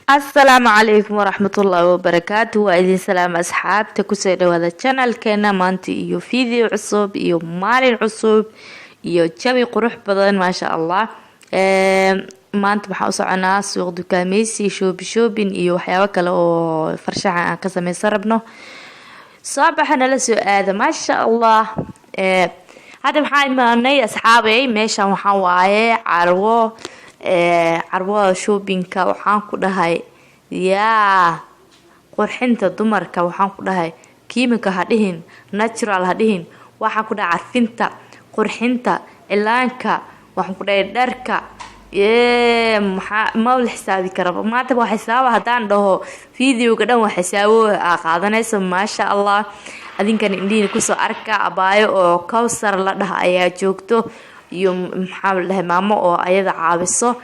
Asalaamu calaykum waraxmatullaahi wabarakaatu. Waa idin salaama, asxaabta. Kusoo dhawaada channelkeena maanta iyo video cusub iyo maalin cusub iyo jawi qurux badan, maasha Allah. Maanta waxaan u soconaa suuq dukaameysi, shopping shopping iyo waxyaabo kale oo farshaxan aan ka sameysan rabno. Soo baxa, nala soo aada, maasha Allah. Hadda waxaa imaanay, asxaabey, meeshan waxaa waaye carwo, carwada shoppingka. Waxaan ku dhahay yaa qurxinta dumarka, waxaan ku dhahay kiimika ha dhihin, natural ha dhihin, waxaan ku dhahay carfinta, qurxinta, cilaanka, waxaan ku dhahay dharka. Maxaa ma la xisaabi karaba maanta? Waa xisaaba haddaan dhaho videoga dhan waa xisaabo aa qaadanayso, maasha Allah. Adinkan indhihiina kusoo arka. Abaayo oo Cowsar la dhaha ayaa joogto iyo, maxaa la dhahay, maamo oo ayada caawiso,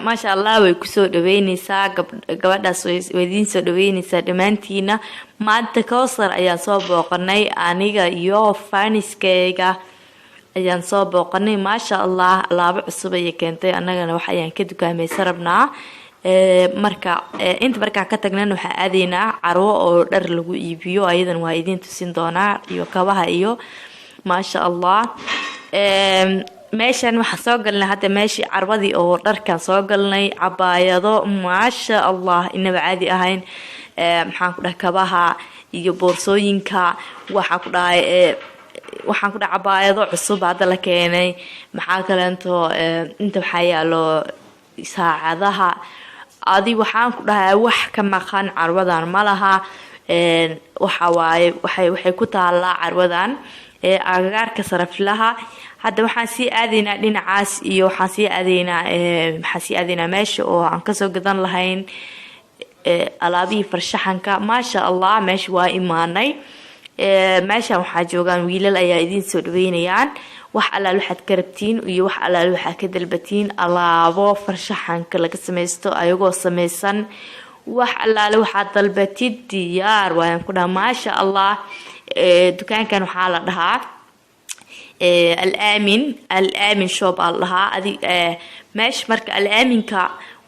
maasha Allah. Way kusoo dhaweyneysaa gabadhaas, way idiin soo dhaweyneysaa dhammaantiina. Maanta Cowsar ayaan soo booqanay, aniga iyo faniskeyga ayaan soo booqanay, maasha Allah. Alaabo cusub ayay keentay, annagana wax ayaan ka dukaameysan rabnaa. Marka inta markaa ka tagnana waxaan aadaynaa carwo oo dhar lagu iibiyo, ayadan waa idiin tusin doonaa, iyo kabaha iyo, maasha Allah. Meeshan waxaan soo galnay hadda meeshii carwadii oo dharkan soo galnay. Cabaayado, maasha Allah, inaba caadi ahayn. Maxaan ku dhahay, kabaha iyo boorsooyinka, waxaa ku dhahay, waxaan ku dhahay cabaayado cusub hadda la keenay. Maxaa kaleento? Inta waxaa yaalo saacadaha. Adi waxaan ku dhahay wax ka maqan carwadan ma laha. Waxa waaye waxay ku taalaa carwadan agagaarka saraflaha. Hadda waxaan sii aadaynaa dhinacaas iyo waxaan sii aadaynaa meesha oo aan kasoo gadan lahayn alaabihii farshaxanka, maasha Allah. Meesha waa imaanay. Meeshan waxaa joogaan wiilal ayaa idiin soo dhaweynayaan. Wax allaal waxaad ka rabtiin iyo wax allaal waxaad ka dalbatiin, alaabo farshaxanka laga samaysto ayagoo sameysan, wax allaale waxaad dalbatid diyaar waayaan ku dhaha, maasha Allah. Dukaankan waxaa la dhahaa Alaamin, Alaamin Shop aa la dhahaa. Adi meesha marka Alaaminka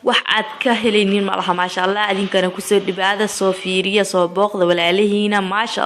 wax aad ka helaynin ma laha, maasha Allah. Adinkana kusoo dhibaada, soo fiiriya, soo booqda walaalihiina, maasha.